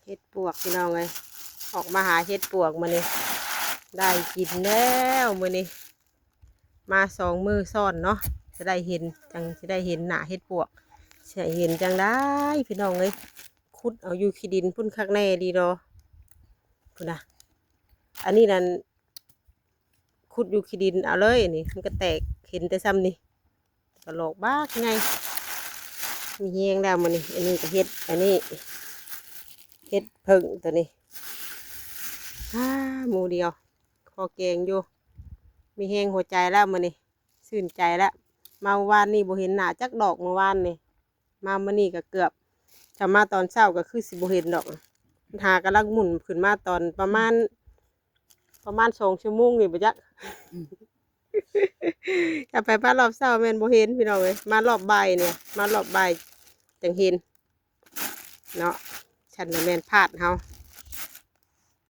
ເຫັດປວກພີ່ນ້ອງເອີຍ ອອກມາຫາເຫັດປວກມື້ນີ້ ໄດ້ກິນແລ້ວມື້ນີ້ ມາສອງມື້ຊ້ອນເນາະ ຈະໄດ້ເຫັນ ຈັ່ງຊິໄດ້ເຫັນໜ້າເຫັດປວກ ຊິໃຫ້ເຫັນຈັ່ງໃດພີ່ນ້ອງເອີຍ ຂຸດເອົາຢູ່ຂີ້ດິນພຸ້ນ ຄັກແນ່ດີດອ ພຸ້ນນະ ອັນນີ້ນັ້ນ ຂຸດຢູ່ຂີ້ດິນເອົາເລີຍນີ້ ມັນກໍແຕກ ເຫັນແຕ່ຊ່ຳນີ້ ກະຫຼອກບັກໃຫຍ່ ມີແຮງແລ້ວມື້ນີ້ ອັນນີ້ກໍເຫັດ ອັນນີ້ເຫັດເຜິ້ງຕົວນີ້ ອາ ໝູ່ດຽວ ພໍແກງຢູ່ ມີແຮງຫົວໃຈແລ້ວມື້ນີ້ ຊື່ນໃຈແລ້ວ ມາວານນີ້ບໍ່ເຫັນໜ້າຈັກດອກ ມື້ວານນີ້ ມາມື້ນີ້ກໍເກືອບ ຖ້າມາຕອນເຊົ້າກໍຄືຊິບໍ່ເຫັນດອກ ຫາກຳລັງໝຸ່ນຂຶ້ນມາຕອນປະມານ ປະມານສອງຊົ່ວໂມງນີ້ບໍ່ຈັກ ຖ້າໄປມາລອບເຊົ້າແມ່ນບໍ່ເຫັນພີ່ນ້ອງເອີຍ ມາລອບບ່າຍນີ້ ມາລອບບ່າຍຈັ່ງເຫັນເນາະ ຊັ້ນລະແມ່ນພາດເຮົາ